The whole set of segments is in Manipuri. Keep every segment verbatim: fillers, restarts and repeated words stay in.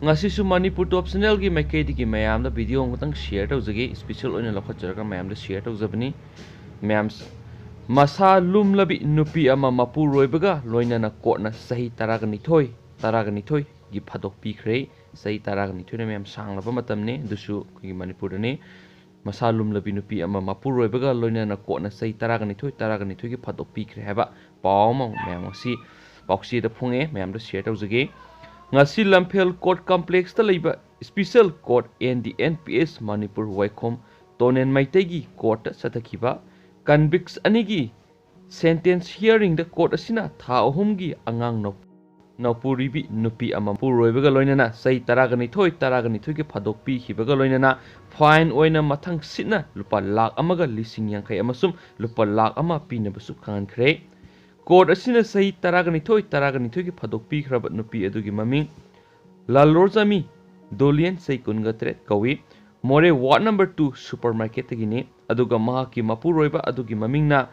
ꯉꯁꯤꯁꯨ ꯃꯅꯤꯄꯨꯔ ꯇꯣꯞ ꯆꯦꯅꯦꯜꯒꯤ ꯃꯥꯏꯀꯩꯗꯒꯤ ꯃꯌꯥꯝꯗ ꯚꯤꯗꯤꯑꯣ ꯑꯃꯈꯛꯇꯪ ꯁꯤꯌꯔ ꯇꯧꯖꯒꯦ, ꯏꯁꯄꯤꯁꯦꯜ ꯑꯣꯏꯅ ꯂꯧꯈꯠꯆꯔꯒ ꯃꯌꯥꯝꯗ ꯁꯤꯌꯔ ꯇꯧꯖꯕꯅꯤ꯫ ꯃꯌꯥꯝ, ꯃꯁꯥ ꯂꯨꯝꯂꯕꯤ ꯅꯨꯄꯤ ꯑꯃ ꯃꯄꯨꯔꯣꯏꯕꯒ ꯂꯣꯏꯅꯅ ꯀꯣꯔꯠꯅ ꯆꯍꯤ ꯇꯔꯥꯒ ꯅꯤꯊꯣꯏ, ꯇꯔꯥꯒ ꯅꯤꯊꯣꯏꯒꯤ ꯐꯥꯗꯣꯛ ꯄꯤꯈ꯭ꯔꯦ꯫ ꯆꯍꯤ ꯇꯔꯥꯒ ꯅꯤꯊꯣꯏꯅ ꯃꯌꯥꯝ ꯁꯥꯡꯂꯕ ꯃꯇꯝꯅꯤ, ꯑꯗꯨꯁꯨ ꯑꯩꯈꯣꯏꯒꯤ ꯃꯅꯤꯄꯨꯔꯗꯅꯤ꯫ ꯃꯁꯥ ꯂꯨꯝꯂꯕꯤ ꯅꯨꯄꯤ ꯑꯃ ꯃꯄꯨꯔꯣꯏꯕꯒ ꯂꯣꯏꯅꯅ ꯀꯣꯔꯠꯅ ꯆꯍꯤ ꯇꯔꯥꯒ ꯅꯤꯊꯣꯏ, ꯇꯔꯥꯒ ꯅꯤꯊꯣꯏꯒꯤ ꯐꯥꯗꯣꯛ ꯄꯤꯈ꯭ꯔꯦ ꯍꯥꯏꯕ ꯄꯥꯎ ꯑꯃ ꯃꯌꯥꯝ ꯉꯁꯤ ꯄꯥꯎꯆꯦꯗ ꯐꯣꯡꯉꯛꯑꯦ, ꯃꯌꯥꯝꯗ ꯁꯤꯌꯔ ꯇꯧꯖꯒꯦ꯫ ꯉꯁꯤ ꯂꯝꯐꯦꯜ ꯀꯣꯔꯠ ꯀꯝꯄ꯭ꯂꯦꯛꯁꯇ ꯂꯩꯕ special court and D P S ꯑꯦꯁ ꯃꯅꯤꯄꯨꯔ ꯋꯥꯏꯈꯣꯝ ꯇꯣꯅꯦꯟ ꯃꯩꯇꯩꯒꯤ ꯀꯣꯔꯠꯇ ꯆꯠꯊꯈꯤꯕ ꯀꯟꯚꯤꯛꯁ ꯑꯅꯤꯒꯤ ꯁꯦꯟꯇꯦꯟꯁ ꯍꯤꯌꯥꯔꯤꯡꯗ ꯀꯣꯔꯠ ꯑꯁꯤꯅ ꯊꯥ ꯑꯍꯨꯝꯒꯤ ꯑꯉꯥꯡ ꯅꯧ-, ꯅꯧꯄꯨꯔꯤꯕꯤ ꯅꯨꯄꯤ ꯑꯃ ꯃꯄꯨꯔꯣꯏꯕꯒ ꯂꯣꯏꯅꯅ ꯆꯍꯤ ꯇꯔꯥꯒ ꯅꯤꯊꯣꯏ, ꯇꯔꯥꯒ ꯅꯤꯊꯣꯏꯒꯤ ꯐꯥꯗꯣꯛ ꯄꯤꯈꯤꯕꯒ ꯂꯣꯏꯅꯅ ꯐꯥꯏꯟ ꯑꯣꯏꯅ ꯃꯊꯪ ꯁꯤꯠꯅ ꯂꯨꯄꯥ ꯂꯥꯈ ꯑꯃꯒ ꯂꯤꯁꯤꯡ ꯌꯥꯡꯈꯩ ꯑꯃꯁꯨꯡ ꯂꯨꯄꯥ ꯂꯥꯈ ꯑꯃ ꯄꯤꯅꯕꯁꯨ ꯈꯪꯍꯟꯈ꯭ꯔꯦ꯫ ꯀꯣꯔꯠ ꯑꯁꯤꯅ ꯆꯍꯤ ꯇꯔꯥꯒ ꯅꯤꯊꯣꯏ, ꯇꯔꯥꯒ ꯅꯤꯊꯣꯏꯒꯤ ꯐꯥꯗꯣꯛ ꯄꯤꯈ꯭ꯔꯕ ꯅꯨꯄꯤ ꯑꯗꯨꯒꯤ ꯃꯃꯤꯡ ꯂꯥꯜꯂꯣꯔꯖꯃꯤ ꯗꯣꯂꯤꯌꯟ, ꯆꯍꯤ ꯀꯨꯟꯒ ꯇꯔꯦꯠ ꯀꯧꯏ꯫ ꯃꯣꯔꯦ ꯋꯥꯔꯗ ꯅꯝꯕꯔ ꯇꯨ ꯁꯨꯄꯔ ꯃꯥꯔꯀꯦꯠꯇꯒꯤꯅꯤ꯫ ꯑꯗꯨꯒ ꯃꯍꯥꯛꯀꯤ ꯃꯄꯨꯔꯣꯏꯕ ꯑꯗꯨꯒꯤ ꯃꯃꯤꯡꯅ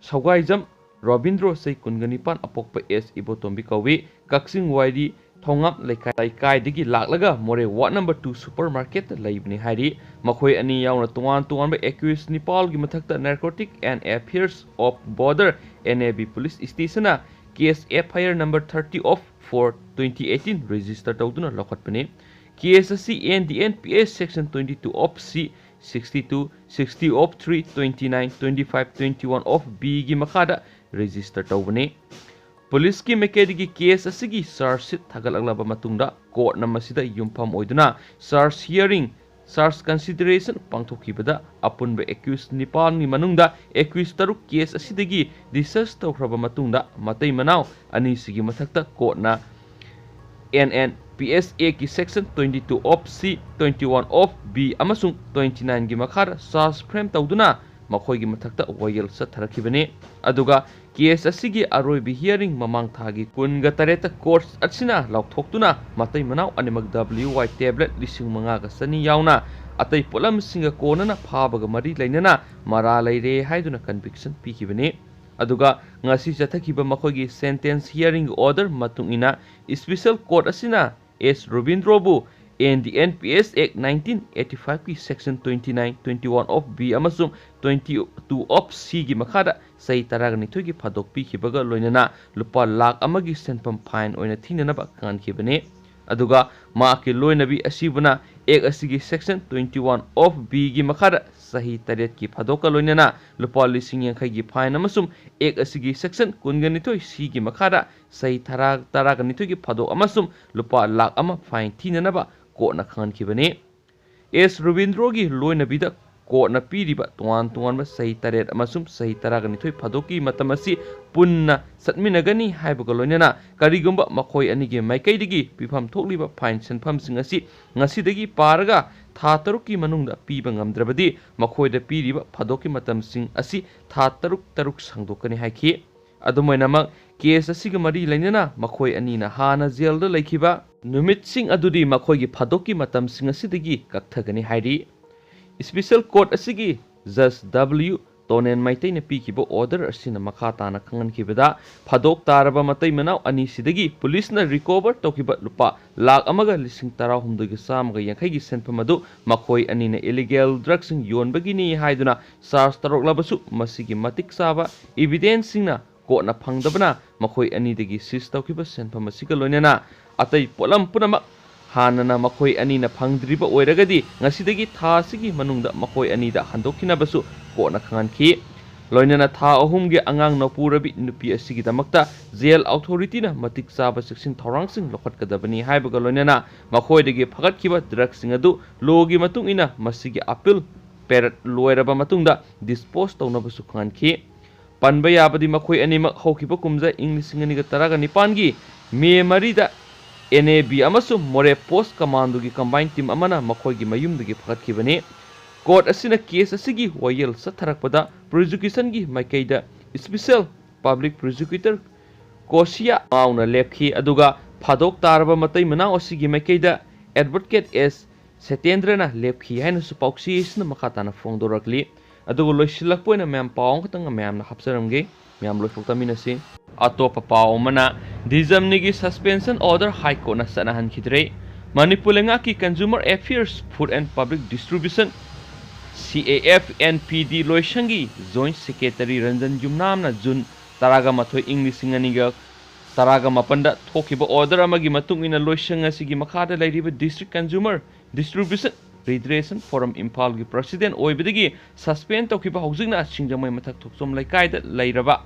ꯁꯧꯒꯥꯏꯖꯝ ꯔꯣꯕꯤꯟꯗ꯭ꯔꯣ, ꯆꯍꯤ ꯀꯨꯟꯒ ꯅꯤꯄꯥꯟ, ꯑꯄꯣꯛꯄ ꯑꯦꯁ ꯏꯕꯣꯇꯣꯝꯕꯤ ꯀꯧꯏ꯫ ꯀꯛꯆꯤꯡ ꯋꯥꯏꯔꯤ ꯊꯣꯉꯥꯝ ꯂꯩꯀꯥꯏ, ꯂꯩꯀꯥꯏꯗꯒꯤ ꯂꯥꯛꯂꯒ ꯃꯣꯔꯦ ꯋꯥꯔꯗ ꯅꯝꯕꯔ ꯇꯨ ꯁꯨꯄꯔ ꯃꯥꯔꯀꯦꯠꯇ ꯂꯩꯕꯅꯤ ꯍꯥꯏꯔꯤ꯫ ꯃꯈꯣꯏ ꯑꯅꯤ ꯌꯥꯎꯅ ꯇꯣꯉꯥꯟ ꯇꯣꯉꯥꯟꯕ ꯑꯦꯀ꯭ꯌꯨꯁ ꯅꯤꯄꯥꯜꯒꯤ ꯃꯊꯛꯇ Narcotic and Affairs of Border, N A B police stationꯅ case F I R number thirty of four twenty eighteen register ꯇꯧꯗꯨꯅ ꯂꯧꯈꯠꯄꯅꯤ꯫ Case ꯑꯁꯤ N D N P S section twenty two of C, sixty two, sixty of three, twenty nine, twenty five, twenty one of Bꯒꯤ ꯃꯈꯥꯗ register ꯇꯧꯕꯅꯤ꯫ ꯄꯨꯂꯤꯁꯀꯤ ꯃꯥꯏꯀꯩꯗꯒꯤ case ꯑꯁꯤꯒꯤ charge sheet ꯊꯥꯒꯠꯂꯛꯂꯕ ꯃꯇꯨꯡꯗ ꯀꯣꯔꯠꯅ ꯃꯁꯤꯗ ꯌꯨꯝꯐꯝ ꯑꯣꯏꯗꯨꯅ charge hearing, charge consideration ꯄꯥꯡꯊꯣꯛꯈꯤꯕꯗ ꯑꯄꯨꯟꯕ ꯑꯦꯀ꯭ꯌꯨꯁ ꯅꯤꯄꯥꯟꯒꯤ ꯃꯅꯨꯡꯗ ꯑꯦꯀ꯭ꯌꯨꯁ ꯇꯔꯨꯛ case ꯑꯁꯤꯗꯒꯤ discharge ꯇꯧꯈ꯭ꯔꯕ ꯃꯇꯨꯡꯗ ꯃꯇꯩ ꯃꯅꯥꯎ ꯑꯅꯤꯁꯤꯒꯤ ꯃꯊꯛꯇ ꯀꯣꯔꯠꯅ N N P S Act ꯀꯤ section twenty two of C, twenty one of B ꯑꯃꯁꯨꯡ twenty nine ꯒꯤ ꯃꯈꯥꯗ charge frame ꯇꯧꯗꯨꯅ ꯃꯈꯣꯏꯒꯤ ꯃꯊꯛꯇ ꯋꯥꯌꯦꯜ ꯆꯠꯊꯔꯛꯈꯤꯕꯅꯤ꯫ ꯑꯗꯨꯒ case ꯑꯁꯤꯒꯤ ꯑꯔꯣꯏꯕ hearing ꯃꯃꯥꯡ ꯊꯥꯒꯤ ꯀꯨꯟꯒ ꯇꯔꯦꯠꯇ court ꯑꯁꯤꯅ ꯂꯥꯎꯊꯣꯛꯇꯨꯅ ꯃꯇꯩ ꯃꯅꯥꯎ ꯑꯅꯤꯃꯛ W Y tablet ꯂꯤꯁꯤꯡ ꯃꯉꯥꯒ ꯆꯅꯤ ꯌꯥꯎꯅ ꯑꯇꯩ ꯄꯣꯠꯂꯝꯁꯤꯡꯒ ꯀꯣꯟꯅꯅ ꯐꯥꯕꯒ ꯃꯔꯤ ꯂꯩꯅꯅ ꯃꯔꯥ ꯂꯩꯔꯦ ꯍꯥꯏꯗꯨꯅ conviction ꯄꯤꯈꯤꯕꯅꯤ꯫ ꯑꯗꯨꯒ ꯉꯁꯤ ꯆꯠꯊꯈꯤꯕ ꯃꯈꯣꯏꯒꯤ sentence hearing order ꯃꯇꯨꯡ ꯏꯟꯅ special court ꯑꯁꯤꯅ ꯑꯦꯁ ꯔꯕꯤꯟꯗ꯭ꯔꯣꯕꯨ ꯑꯦꯟ ꯗꯤ ꯑꯦꯟ ꯄꯤ ꯑꯦꯁ Act nineteen eighty five ꯀꯤ Section twenty nine, twenty one of B ꯑꯃꯁꯨꯡ twenty two of C ꯒꯤ ꯃꯈꯥꯗ ꯆꯍꯤ ꯇꯔꯥꯒ ꯅꯤꯊꯣꯏꯒꯤ ꯐꯥꯗꯣꯛ ꯄꯤꯈꯤꯕꯒ ꯂꯣꯏꯅꯅ ꯂꯨꯄꯥ ꯂꯥꯈ ꯑꯃꯒꯤ ꯁꯦꯟꯐꯝ fine ꯑꯣꯏꯅ ꯊꯤꯅꯅꯕ ꯈꯪꯍꯟꯈꯤꯕꯅꯤ꯫ ꯑꯗꯨꯒ ꯃꯍꯥꯛꯀꯤ ꯂꯣꯏꯅꯕꯤ ꯑꯁꯤꯕꯨꯅ Act ꯑꯁꯤꯒꯤ Section twenty one of B ꯒꯤ ꯃꯈꯥꯗ ꯆꯍꯤ ꯇꯔꯦꯠꯀꯤ ꯐꯥꯗꯣꯛꯀ ꯂꯣꯏꯅꯅ ꯂꯨꯄꯥ ꯂꯤꯁꯤꯡ ꯌꯥꯡꯈꯩꯒꯤ fine ꯑꯃꯁꯨꯡ Act ꯑꯁꯤꯒꯤ Section ꯀꯨꯟꯒ ꯅꯤꯊꯣꯏ C ꯒꯤ ꯃꯈꯥꯗ ꯆꯍꯤ ꯇꯔꯥ, ꯇꯔꯥꯒ ꯅꯤꯊꯣꯏꯒꯤ ꯐꯥꯗꯣꯛ ꯑꯃꯁꯨꯡ ꯂꯨꯄꯥ ꯂꯥꯈ ꯑꯃ fine ꯊꯤꯅꯅꯕ ꯀꯣꯔꯠꯅ ꯈꯪꯍꯟꯈꯤꯕꯅꯤ꯫ ꯑꯦꯁ ꯔꯕꯤꯟꯗ꯭ꯔꯣꯒꯤ ꯂꯣꯏꯅꯕꯤꯗ ꯀꯣꯔꯠꯅ ꯄꯤꯔꯤꯕ ꯇꯣꯉꯥꯟ ꯇꯣꯉꯥꯟꯕ ꯆꯍꯤ ꯇꯔꯦꯠ ꯑꯃꯁꯨꯡ ꯆꯍꯤ ꯇꯔꯥꯒ ꯅꯤꯊꯣꯏ ꯐꯥꯗꯣꯛꯀꯤ ꯃꯇꯝ ꯑꯁꯤ ꯄꯨꯟꯅ ꯆꯠꯃꯤꯟꯅꯒꯅꯤ ꯍꯥꯏꯕꯒ ꯂꯣꯏꯅꯅ ꯀꯔꯤꯒꯨꯝꯕ ꯃꯈꯣꯏ ꯑꯅꯤꯒꯤ ꯃꯥꯏꯀꯩꯗꯒꯤ ꯄꯤꯐꯝ ꯊꯣꯛꯂꯤꯕ fine ꯁꯦꯟꯐꯝꯁꯤꯡ ꯑꯁꯤ ꯉꯁꯤꯗꯒꯤ ꯄꯥꯔꯒ ꯊꯥ ꯇꯔꯨꯛꯀꯤ ꯃꯅꯨꯡꯗ ꯄꯤꯕ ꯉꯝꯗ꯭ꯔꯕꯗꯤ ꯃꯈꯣꯏꯗ ꯄꯤꯔꯤꯕ ꯐꯥꯗꯣꯛꯀꯤ ꯃꯇꯝꯁꯤꯡ ꯑꯁꯤ ꯊꯥ ꯇꯔꯨꯛ ꯇꯔꯨꯛ ꯁꯥꯡꯗꯣꯛꯀꯅꯤ ꯍꯥꯏꯈꯤ꯫ ꯑꯗꯨꯝ ꯑꯣꯏꯅꯃꯛ, ꯀꯦꯁ ꯑꯁꯤꯒ ꯃꯔꯤ ꯂꯩꯅꯅ ꯃꯈꯣꯏ ꯑꯅꯤꯅ ꯍꯥꯟꯅ ꯖꯦꯜꯗ ꯂꯩꯈꯤꯕ ꯅꯨꯃꯤꯠꯁꯤꯡ ꯑꯗꯨꯗꯤ ꯃꯈꯣꯏꯒꯤ ꯐꯥꯗꯣꯛꯀꯤ ꯃꯇꯝꯁꯤꯡ ꯑꯁꯤꯗꯒꯤ ꯀꯛꯊꯒꯅꯤ ꯍꯥꯏꯔꯤ꯫ ꯏꯁꯄꯤꯁꯦꯜ ꯀꯣꯔꯠ ꯑꯁꯤꯒꯤ ꯖꯖ ꯗꯕ꯭ꯂꯤꯌꯨ ꯇꯣꯅꯦꯟ ꯃꯩꯇꯩꯅ ꯄꯤꯈꯤꯕ ꯑꯣꯔꯗꯔ ꯑꯁꯤꯅ ꯃꯈꯥ ꯇꯥꯅ ꯈꯪꯍꯟꯈꯤꯕꯗ, ꯐꯥꯗꯣꯛ ꯇꯥꯔꯕ ꯃꯇꯩ ꯃꯅꯥꯎ ꯑꯅꯤꯁꯤꯗꯒꯤ ꯄꯨꯂꯤꯁꯅ ꯔꯤꯀꯣꯚꯔ ꯇꯧꯈꯤꯕ ꯂꯨꯄꯥ ꯂꯥꯈ ꯑꯃꯒ ꯂꯤꯁꯤꯡ ꯇꯔꯥꯍꯨꯝꯗꯣꯏꯒ ꯆꯥꯝꯃꯒ ꯌꯥꯡꯈꯩꯒꯤ ꯁꯦꯟꯐꯝ ꯑꯗꯨ ꯃꯈꯣꯏ ꯑꯅꯤꯅ ꯏꯂꯤꯒꯦꯜ ꯗ꯭ꯔꯒꯁꯤꯡ ꯌꯣꯟꯕꯒꯤꯅꯤ ꯍꯥꯏꯗꯨꯅ ꯆꯥꯔꯖ ꯇꯧꯔꯛꯂꯕꯁꯨ, ꯃꯁꯤꯒꯤ ꯃꯇꯤꯛ ꯆꯥꯕ ꯏꯚꯤꯗꯦꯟꯁꯁꯤꯡꯅ ꯀꯣꯔꯠꯅ ꯐꯪꯗꯕꯅ ꯃꯈꯣꯏ ꯑꯅꯤꯗꯒꯤ ꯁꯤꯖ ꯇꯧꯈꯤꯕ ꯁꯦꯟꯐꯝ ꯑꯁꯤꯒ ꯂꯣꯏꯅꯅ ꯑꯇꯩ ꯄꯣꯠꯂꯝ ꯄꯨꯝꯅꯃꯛ ꯍꯥꯟꯅꯅ ꯃꯈꯣꯏ ꯑꯅꯤꯅ ꯐꯪꯗ꯭ꯔꯤꯕ ꯑꯣꯏꯔꯒꯗꯤ, ꯉꯁꯤꯗꯒꯤ ꯊꯥ ꯑꯁꯤꯒꯤ ꯃꯅꯨꯡꯗ ꯃꯈꯣꯏ ꯑꯅꯤꯗ ꯍꯟꯗꯣꯛꯈꯤꯅꯕꯁꯨ ꯀꯣꯔꯠꯅ ꯈꯪꯍꯟꯈꯤ꯫ ꯂꯣꯏꯅꯅ ꯊꯥ ꯑꯍꯨꯝꯒꯤ ꯑꯉꯥꯡ ꯅꯧꯄꯨꯔꯕꯤ ꯅꯨꯄꯤ ꯑꯁꯤꯒꯤꯗꯃꯛꯇ ꯖꯦꯜ ꯑꯣꯊꯣꯔꯤꯇꯤꯅ ꯃꯇꯤꯛ ꯆꯥꯕ ꯆꯦꯛꯁꯤꯟ ꯊꯧꯔꯥꯡꯁꯤꯡ ꯂꯧꯈꯠꯀꯗꯕꯅꯤ ꯍꯥꯏꯕꯒ ꯂꯣꯏꯅꯅ ꯃꯈꯣꯏꯗꯒꯤ ꯐꯒꯠꯈꯤꯕ ꯗ꯭ꯔꯒꯁꯤꯡ ꯑꯗꯨ ꯂꯣꯒꯤ ꯃꯇꯨꯡ ꯏꯟꯅ ꯃꯁꯤꯒꯤ ꯑꯄꯤꯜ ꯄꯦꯔꯠ ꯂꯣꯏꯔꯕ ꯃꯇꯨꯡꯗ ꯗꯤꯁꯄꯣꯖ ꯇꯧꯅꯕꯁꯨ ꯈꯪꯍꯟꯈꯤ꯫ ꯄꯟꯕ ꯌꯥꯕꯗꯤ ꯃꯈꯣꯏ ꯑꯅꯤꯃꯛ ꯍꯧꯈꯤꯕ ꯀꯨꯝꯖꯥ ꯏꯪ ꯂꯤꯁꯤꯡ ꯑꯅꯤꯒ ꯇꯔꯥꯒ ꯅꯤꯄꯥꯟꯒꯤ ꯃꯦ ꯃꯔꯤꯗ ꯑꯦꯟ ꯑꯦ ꯕꯤ ꯑꯃꯁꯨꯡ ꯃꯣꯔꯦ ꯄꯣꯁ ꯀꯃꯥꯟꯗꯣꯒꯤ ꯀꯝꯕꯥꯏꯟ ꯇꯤꯝ ꯑꯃꯅ ꯃꯈꯣꯏꯒꯤ ꯃꯌꯨꯝꯗꯒꯤ ꯐꯒꯠꯈꯤꯕꯅꯤ꯫ ꯀꯣꯔꯠ ꯑꯁꯤꯅ ꯀꯦꯁ ꯑꯁꯤꯒꯤ ꯋꯥꯌꯦꯜ ꯆꯠꯊꯔꯛꯄꯗ ꯄ꯭ꯔꯣꯁꯤꯀ꯭ꯌꯨꯁꯟꯒꯤ ꯃꯥꯏꯀꯩꯗ ꯏꯁꯄꯤꯁꯦꯜ ꯄꯕ꯭ꯂꯤꯛ ꯄ꯭ꯔꯣꯁꯤꯀ꯭ꯌꯨꯇꯔ ꯀꯣꯁꯤꯌꯥ ꯃꯥꯎꯅ ꯂꯦꯞꯈꯤ, ꯑꯗꯨꯒ ꯐꯥꯗꯣꯛ ꯇꯥꯔꯕ ꯃꯇꯩ ꯃꯅꯥꯎ ꯑꯁꯤꯒꯤ ꯃꯥꯏꯀꯩꯗ ꯑꯦꯗꯚꯣꯀꯦꯠ ꯑꯦꯁ ꯁꯇꯦꯟꯗ꯭ꯔꯅ ꯂꯦꯞꯈꯤ ꯍꯥꯏꯅꯁꯨ ꯄꯥꯎꯆꯦ ꯑꯁꯤꯅ ꯃꯈꯥ ꯇꯥꯅ ꯐꯣꯡꯗꯣꯔꯛꯂꯤ꯫ ꯑꯗꯨꯒ ꯂꯣꯏꯁꯤꯜꯂꯛꯄ ꯑꯣꯏꯅ ꯃꯌꯥꯝ ꯄꯥꯎ ꯑꯃꯈꯛꯇꯪ ꯃꯌꯥꯝꯅ ꯍꯥꯞꯆꯔꯝꯒꯦ꯫ ꯃꯌꯥꯝ ꯂꯣꯏꯊꯣꯛ ꯇꯥꯃꯤꯟꯅꯁꯤ꯫ ꯑꯇꯣꯞꯄ ꯄꯥꯎ ꯑꯃꯅ, ꯗꯤꯖꯝꯅꯤꯒꯤ suspension order High Courtꯅ ꯆꯠꯅꯍꯟꯈꯤꯗ꯭ꯔꯦ꯫ ꯃꯅꯤꯄꯨꯔ ꯂꯩꯉꯥꯛꯀꯤ Consumer Affairs, Food and Public Distribution, C A F N P D ꯂꯣꯏꯁꯪꯒꯤ Joint Secretary ꯔꯟꯖꯟ ꯌꯨꯝꯅꯥꯝꯅ ꯖꯨꯟ ꯇꯔꯥꯒ ꯃꯥꯊꯣꯏ, ꯏꯪ ꯂꯤꯁꯤꯡ ꯑꯅꯤꯒ ꯇꯔꯥꯒ ꯃꯥꯄꯟꯗ ꯊꯣꯛꯈꯤꯕ order ꯑꯃꯒꯤ ꯃꯇꯨꯡ ꯏꯟꯅ ꯂꯣꯏꯁꯪ ꯑꯁꯤꯒꯤ ꯃꯈꯥꯗ ꯂꯩꯔꯤꯕ District Consumer Distribution Redressal Forum ꯏꯝꯐꯥꯜꯒꯤ president ꯑꯣꯏꯕꯗꯒꯤ suspend ꯇꯧꯈꯤꯕ ꯍꯧꯖꯤꯛꯅ ꯁꯤꯡꯖꯃꯩ ꯃꯊꯛ ꯊꯣꯛꯆꯣꯝ ꯂꯩꯀꯥꯏꯗ ꯂꯩꯔꯕ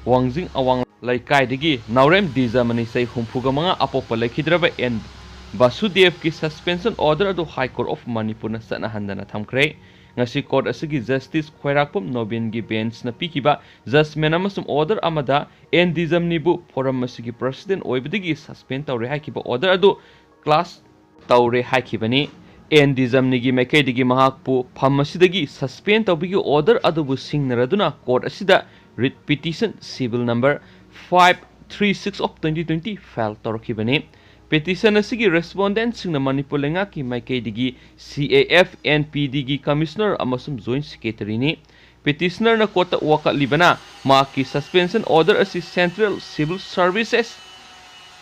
ꯋꯥꯡꯖꯤꯡ ꯑꯋꯥꯡ ꯂꯩꯀꯥꯏꯗꯒꯤ ꯅꯥꯎꯔꯦꯝ ꯗꯤꯖꯃꯅꯤ, ꯆꯍꯤ ꯍꯨꯝꯐꯨꯒ ꯃꯉꯥ, ꯑꯄꯣꯛꯄ ꯂꯩꯈꯤꯗ꯭ꯔꯕ ꯑꯦꯟ ꯕꯁꯨꯗꯦꯕꯀꯤ suspension order ꯑꯗꯨ High Court of ꯃꯅꯤꯄꯨꯔꯅ ꯆꯠꯅꯍꯟꯗꯅ ꯊꯝꯈ꯭ꯔꯦ꯫ ꯉꯁꯤ court ꯑꯁꯤꯒꯤ Justice ꯈ꯭ꯋꯥꯏꯔꯥꯛꯄꯝ ꯅꯣꯕꯤꯟꯒꯤ benchꯅ ꯄꯤꯈꯤꯕ judgment ꯑꯃꯁꯨꯡ order ꯑꯃꯗ ꯑꯦꯟ ꯗꯤꯖꯝꯅꯤꯕꯨ forum ꯑꯁꯤꯒꯤ president ꯑꯣꯏꯕꯗꯒꯤ suspend ꯇꯧꯔꯦ ꯍꯥꯏꯈꯤꯕ order ꯑꯗꯨ clash ꯇꯧꯔꯦ ꯍꯥꯏꯈꯤꯕꯅꯤ꯫ ꯑꯦꯟ ꯗꯤꯖꯝꯅꯤꯒꯤ ꯃꯥꯏꯀꯩꯗꯒꯤ ꯃꯍꯥꯛꯄꯨ ꯐꯝ ꯑꯁꯤꯗꯒꯤ suspend ꯇꯧꯕꯒꯤ order ꯑꯗꯨꯕꯨ ꯁꯤꯡꯅꯔꯗꯨꯅ court ꯑꯁꯤꯗ writ petition civil number five three six of twenty twenty file ꯇꯧꯔꯛꯈꯤꯕꯅꯤ꯫ Petition ꯑꯁꯤꯒꯤ respondentꯁꯤꯡꯅ ꯃꯅꯤꯄꯨꯔ ꯂꯩꯉꯥꯛꯀꯤ ꯃꯥꯏꯀꯩꯗꯒꯤ C A F N P Dꯒꯤ commissioner ꯑꯃꯁꯨꯡ joint secretaryꯅꯤ꯫ Petitionerꯅ courtꯇ ꯋꯥꯀꯠꯂꯤꯕꯅ ꯃꯍꯥꯛꯀꯤ suspension order ꯑꯁꯤ Central Civil Services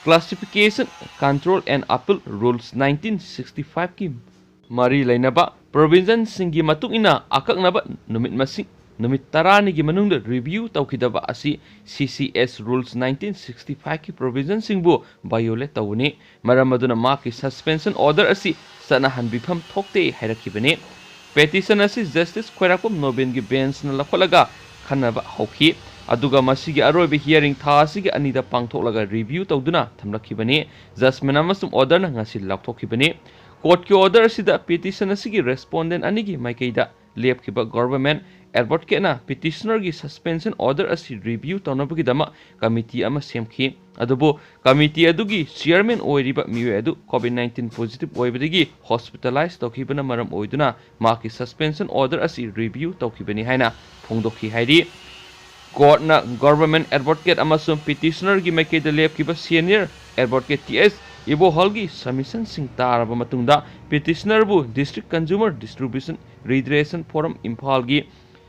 Classification Control and Appeal Rules nineteen sixty fiveꯀꯤ ꯃꯔꯤ ꯂꯩꯅꯕ provisionꯁꯤꯡꯒꯤ ꯃꯇꯨꯡ ꯏꯟꯅ ꯑꯀꯛꯅꯕ ꯅꯨꯃꯤꯠ ꯃꯁꯤꯡ, ꯅꯨꯃꯤꯠ ꯇꯔꯥꯅꯤꯒꯤ ꯃꯅꯨꯡꯗ review ꯇꯧꯈꯤꯗꯕ ꯑꯁꯤ C C S Rules nineteen sixty fiveꯀꯤ provisionꯁꯤꯡꯕꯨ violate ꯇꯧꯕꯅꯤ꯫ ꯃꯔꯝ ꯑꯗꯨꯅ ꯃꯍꯥꯛꯀꯤ suspension order ꯑꯁꯤ ꯆꯠꯅꯍꯟꯕꯤꯐꯝ ꯊꯣꯛꯇꯦ ꯍꯥꯏꯔꯛꯈꯤꯕꯅꯤ꯫ Petition ꯑꯁꯤ Justice ꯈ꯭ꯋꯥꯏꯔꯥꯛꯄꯝ ꯅꯣꯕꯤꯟꯒꯤ benchꯅ ꯂꯧꯈꯠꯂꯒ ꯈꯟꯅꯕ ꯍꯧꯈꯤ꯫ ꯑꯗꯨꯒ ꯃꯁꯤꯒꯤ ꯑꯔꯣꯏꯕ hearing ꯊꯥ ꯑꯁꯤꯒꯤ ꯑꯅꯤꯗ ꯄꯥꯡꯊꯣꯛꯂꯒ review ꯇꯧꯗꯨꯅ ꯊꯝꯂꯛꯈꯤꯕꯅꯤ꯫ Judgment ꯑꯃꯁꯨꯡ orderꯅ ꯉꯁꯤ ꯂꯥꯎꯊꯣꯛꯈꯤꯕꯅꯤ꯫ Courtꯀꯤ order ꯑꯁꯤꯗ petition ꯑꯁꯤꯒꯤ respondent ꯑꯅꯤꯒꯤ ꯃꯥꯏꯀꯩꯗ ꯂꯦꯞꯈꯤꯕ government advocateꯅ petitionerꯒꯤ suspension order ꯑꯁꯤ review ꯇꯧꯅꯕꯒꯤꯗꯃꯛ committee ꯑꯃ ꯁꯦꯝꯈꯤ꯫ ꯑꯗꯨꯕꯨ committee ꯑꯗꯨꯒꯤ chairman ꯑꯣꯏꯔꯤꯕ ꯃꯤꯑꯣꯏ ꯑꯗꯨ COVID nineteen positive ꯑꯣꯏꯕꯗꯒꯤ hospitalize ꯇꯧꯈꯤꯕꯅ ꯃꯔꯝ ꯑꯣꯏꯗꯨꯅ ꯃꯍꯥꯛꯀꯤ suspension order ꯑꯁꯤ review ꯇꯧꯈꯤꯕꯅꯤ ꯍꯥꯏꯅ ꯐꯣꯡꯗꯣꯛꯈꯤ ꯍꯥꯏꯔꯤ꯫ Courtꯅ government advocate ꯑꯃꯁꯨꯡ petitionerꯒꯤ ꯃꯥꯏꯀꯩꯗ ꯂꯦꯞꯈꯤꯕ senior advocate T S ꯏꯕꯣꯍꯜꯒꯤ submissionꯁꯤꯡ ꯇꯥꯔꯕ ꯃꯇꯨꯡꯗ petitionerꯕꯨ District Consumer Distribution Redressal Forum ꯏꯝꯐꯥꯜꯒꯤ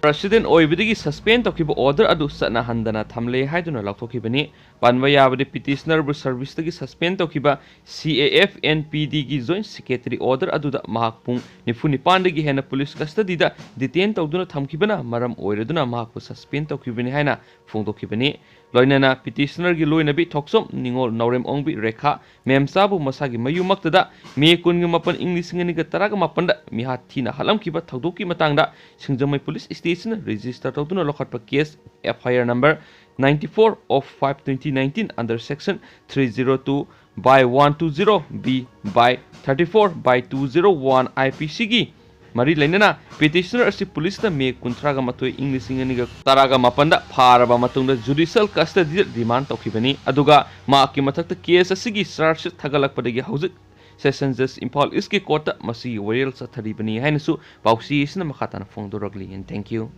President ꯑꯣꯏꯕꯗꯒꯤ suspend ꯇꯧꯈꯤꯕ order ꯑꯗꯨ ꯆꯠꯅꯍꯟꯗꯅ ꯊꯝꯂꯦ ꯍꯥꯏꯗꯨꯅ ꯂꯥꯎꯊꯣꯛꯈꯤꯕꯅꯤ꯫ ꯄꯟꯕ ꯌꯥꯕꯗꯤ, petitionerꯕꯨ serviceꯇꯒꯤ suspend ꯇꯧꯈꯤꯕ C A F N P Dꯒꯤ joint secretary order ꯑꯗꯨꯗ ꯃꯍꯥꯛ ꯄꯨꯡ ꯅꯤꯐꯨ ꯅꯤꯄꯥꯟꯗꯒꯤ ꯍꯦꯟꯅ police custodyꯗ detain ꯇꯧꯗꯨꯅ ꯊꯝꯈꯤꯕꯅ ꯃꯔꯝ ꯑꯣꯏꯔꯗꯨꯅ ꯃꯍꯥꯛꯄꯨ suspend ꯇꯧꯈꯤꯕꯅꯤ ꯍꯥꯏꯅ ꯐꯣꯡꯗꯣꯛꯈꯤꯕꯅꯤ꯫ ꯂꯣꯏꯅꯅ petitionerꯒꯤ ꯂꯣꯏꯅꯕꯤ ꯊꯣꯛꯆꯣꯝ ꯅꯤꯉꯣꯜ ꯅꯥꯎꯔꯦꯝ ꯑꯣꯡꯕꯤ ꯔꯦꯈꯥ ꯃꯦꯝꯆꯥꯕꯨ ꯃꯁꯥꯒꯤ ꯃꯌꯨꯝꯃꯛꯇꯗ ꯃꯦ ꯀꯨꯟꯒ ꯃꯥꯄꯟ, ꯏꯪ ꯂꯤꯁꯤꯡ ꯑꯅꯤꯒ ꯇꯔꯥꯒ ꯃꯥꯄꯟꯗ ꯃꯤꯍꯥꯠ ꯊꯤꯅ ꯍꯥꯠꯂꯝꯈꯤꯕ ꯊꯧꯗꯣꯛꯀꯤ ꯃꯇꯥꯡꯗ ꯁꯤꯡꯖꯃꯩ police stationꯅ register ꯇꯧꯗꯨꯅ ꯂꯧꯈꯠꯄ case F I R number ninety-four of five twenty nineteen under section three zero two by one two zero B by thirty-four by two zero one I P Cꯒꯤ ꯃꯔꯤ ꯂꯩꯅꯅ petitioner ꯑꯁꯤ policeꯅ ꯃꯦ ꯀꯨꯟꯊ꯭ꯔꯥꯒ ꯃꯥꯊꯣꯏ, ꯏꯪ ꯂꯤꯁꯤꯡ ꯑꯅꯤꯒ ꯇꯔꯥꯒ ꯃꯥꯄꯟꯗ ꯐꯥꯔꯕ ꯃꯇꯨꯡꯗ judicial custodyꯗ remand ꯇꯧꯈꯤꯕꯅꯤ꯫ ꯑꯗꯨꯒ ꯃꯍꯥꯛꯀꯤ ꯃꯊꯛꯇ case ꯑꯁꯤꯒꯤ charge sheet ꯊꯥꯒꯠꯂꯛꯄꯗꯒꯤ ꯍꯧꯖꯤꯛ Session Judge ꯏꯝꯐꯥꯜ Eastꯀꯤ courtꯇ ꯃꯁꯤꯒꯤ ꯋꯥꯌꯦꯜ ꯆꯠꯊꯔꯤꯕꯅꯤ ꯍꯥꯏꯅꯁꯨ ꯄꯥꯎꯆꯦ ꯑꯁꯤꯅ ꯃꯈꯥ ꯇꯥꯅ ꯐꯣꯡꯗꯣꯔꯛꯂꯤ꯫ And thank you.